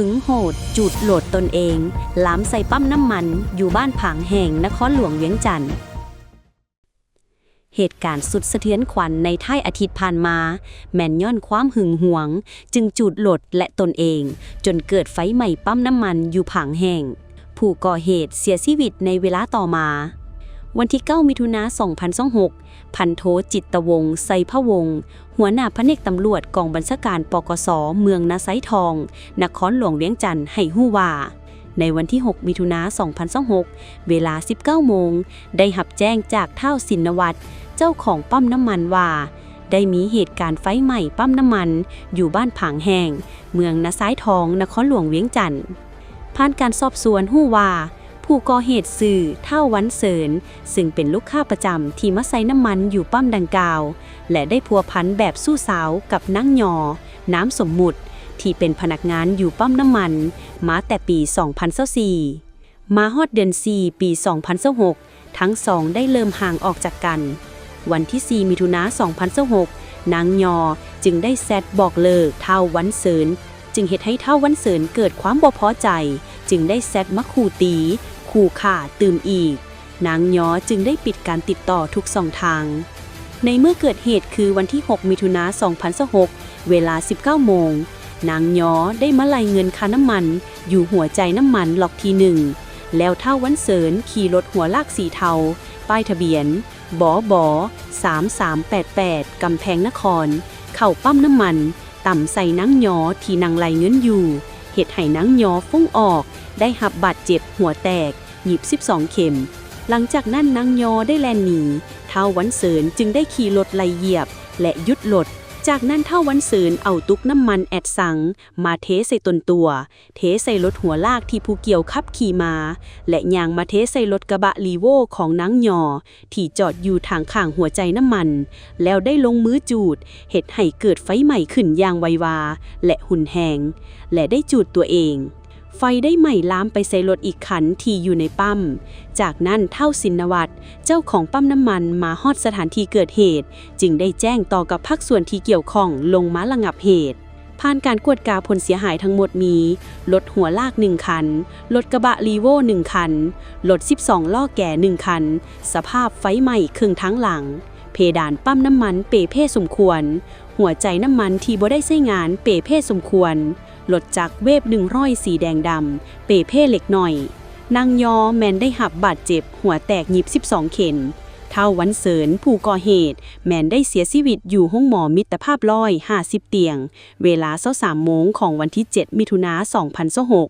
ຫຶງໂຫດ ຈູດໂຫຼດຕົນເອງ ລາມໃສ່ປ້ຳນ້ຳມັນ ຢູ່ບ້ານຜາງແຫ້ງ ນະຄອນຫຼວງວຽງຈັນ. ເຫດການສຸດສະເທືອນຂວັນໃນທ້າຍອາທິດຜ່ານມາ ແມ່ນຍ້ອນຄວາມຫຶງຫວງ ຈຶ່ງຈູດໂຫຼດ ແລະ ຕົນເອງ ຈົນເກີດໄຟໄໝ້ປ້ຳນ້ຳມັນຢູ່ຜາງແຫ້ງ. ຜູ້ກໍ່ເຫດເສຍຊີວິດໃນເວລາຕໍ່ມາ. ວັນທີເກົ້າ ມິຖຸນາ ສອງພັນຊາວຫົກ ພັນໂທ ຈິດຕະວົງ ໄຊພະວົງ ຫົວໜ້າພະແນກຕຳຫຼວດກອງບັນຊາການ ປກສ ເມືອງນາຊາຍທອງ ນະຄອນຫຼວງວຽງຈັນ ໃຫ້ຮູ້ວ່າ ໃນວັນທີຫົກ ມິຖຸນາ ສອງພັນຊາວຫົກ ເວລາສິບເກົ້າໂມງ ໄດ້ຮັບແຈ້ງຈາກທ້າວ ສິນນະວັດ ເຈົ້າຂອງປ້ຳນ້ຳມັນວ່າ ໄດ້ມີເຫດການໄຟໄໝ້ປ້ຳນ້ຳມັນຢູ່ບ້ານຜາງແຫ້ງ ເມືອງນາຊາຍທອງ ນະຄອນຫຼວງວຽງຈັນ. ຜ່ານການສອບສວນຮູ້ວ່າ ຜູ້ກໍ່ເຫດຊື່ ທ້າວ ວັນເສີນ ຊຶ່ງເປັນລູກຄ້າປະຈຳທີ່ມາໃສ່ນ້ຳມັນຢູ່ປ້ຳດັ່ງກ່າວ ແລະ ໄດ້ພົວພັນແບບຊູ້ສາວກັບນາງຍໍ ນາມສົມມຸດ ທີ່ເປັນພະນັກງານຢູ່ປ້ຳນ້ຳມັນ ມາແຕ່ປີສອງພັນຊາວສີ່. ມາຮອດເດືອນສີ່ ປີສອງພັນຊາວຫົກ ທັງສອງໄດ້ເລີ່ມຫ່າງອອກຈາກກັນ. ວັນທີສີ່ ມິຖຸນາ ສອງພັນຊາວຫົກ ນາງຍໍຈຶ່ງໄດ້ແຊັດບອກເລີກທ້າວ ວັນເສີນ ຈຶ່ງເຮັດໃຫ້ທ້າວ ວັນເສີນ ເກີດຄວາມບໍ່ພໍໃຈ ຈຶ່ງໄດ້ແຊັດມາຂູ່ຕີ ຂູ່ຂ້າຕື່ມອີກ. ນາງຍໍຈຶ່ງໄດ້ປິດການຕິດຕໍ່ທຸກຊ່ອງທາງ. ໃນມື້ເກີດເຫດຄືວັນທີຫົກ ມິຖຸນາ ສອງພັນຊາວຫົກ ເວລາສິບເກົ້າໂມງ ນາງຍໍໄດ້ມາໄລ່ເງິນຄ່ານ້ຳມັນຢູ່ຫົວຈ່າຍນ້ຳມັນລັອກທີໜຶ່ງ ແລ້ວທ້າວ ວັນເສີນ ຂີ່ລົດຫົວລາກສີເທົາ ປ້າຍທະບຽນ ບບ ສາມສາມແປດແປດ ກຳແພງນະຄອນ ເຂົ້າປ້ຳນ້ຳມັນ ຕຳໃສ່ນາງຍໍທີ່ນັ່ງໄລ່ເງິນຢູ່ ເຮັດໃຫ້ນາງຍໍຟຸ້ງອອກ ໄດ້ຮັບບາດເຈັບຫົວແຕກ ຫຍິບສິບສອງເຂັມ. ຫຼັງຈາກນັ້ນນາງຍໍໄດ້ແລ່ນໜີ, ທ້າວວັນເສີນຈຶ່ງໄດ້ຂີ່ລົດໄລ່ຢຽບ ແລະ ຢຸດລົດ. ຈາກນັ້ນທ້າວວັນເສີນເອົາຕຸກນ້ຳມັນແອັດຊັງມາເທໃສ່ຕົນຕົວ, ເທໃສ່ລົດຫົວລາກທີ່ຜູ້ກ່ຽວຂັບຂີ່ມາ ແລະ ຍ່າງມາເທໃສ່ລົດກະບະ Revo ຂອງນາງຍໍ ທີ່ຈອດຢູ່ທາງຂ້າງຫົວຈ່າຍນ້ຳມັນ ແລ້ວໄດ້ລົງມືຈູດ ເຮັດໃຫ້ເກີດໄຟໄໝ້ຂຶ້ນຢ່າງໄວວາ ແລະ ຮຸນແຮງ ແລະ ໄດ້ຈູດຕົວເອງ. ໄຟໄດ້ໄໝ້ລາມໄປໃສ່ລົດອີກຄັນທີ່ຢູ່ໃນປ້ຳ. ຈາກນັ້ນ ທ້າວ ສິນນະວັດ ເຈົ້າຂອງປ້ຳນ້ຳມັນ ມາຮອດສະຖານທີ່ເກີດເຫດ ຈຶ່ງໄດ້ແຈ້ງຕໍ່ກັບພາກສ່ວນທີ່ກ່ຽວຂ້ອງລົງມາລະງັບເຫດ. ຜ່ານການກວດກາຜົນເສຍຫາຍທັງໝົດມີ ລົດຫົວລາກໜຶ່ງຄັນ, ລົດກະບະ Revo ໜຶ່ງຄັນ, ລົດສິບສອງລໍ້ແກໜຶ່ງຄັນ, ສະພາບໄຟໄໝ້ເຄິ່ງທາງຫຼັງ, ເພດານປ້ຳນ້ຳມັນເປ່ເພສົມຄວນ, ຫົວຈ່າຍນ້ຳມັນທີ່ບໍ່ໄດ້ໃຊ້ງານເປ່ເພສົມຄວນ, ລົດຈັກເວບໜຶ່ງຮ້ອຍສີແດງດຳເປ່ເພເລັກນ້ອຍ. ນາງຍໍແມ່ນໄດ້ຮັບບາດເຈັບຫົວແຕກຫຍິບສິບສອງເຂັມ. ທ້າວ ວັນເສີນ ຜູ້ກໍ່ເຫດ ແມ່ນໄດ້ເສຍຊີວິດຢູ່ໂຮງໝໍມິດຕະພາບຮ້ອຍຫ້າສິບຕຽງ ເວລາຊາວສາມໂມງຂອງວັນທີເຈັດ ມິຖຸນາ ສອງພັນຊາວຫົກ.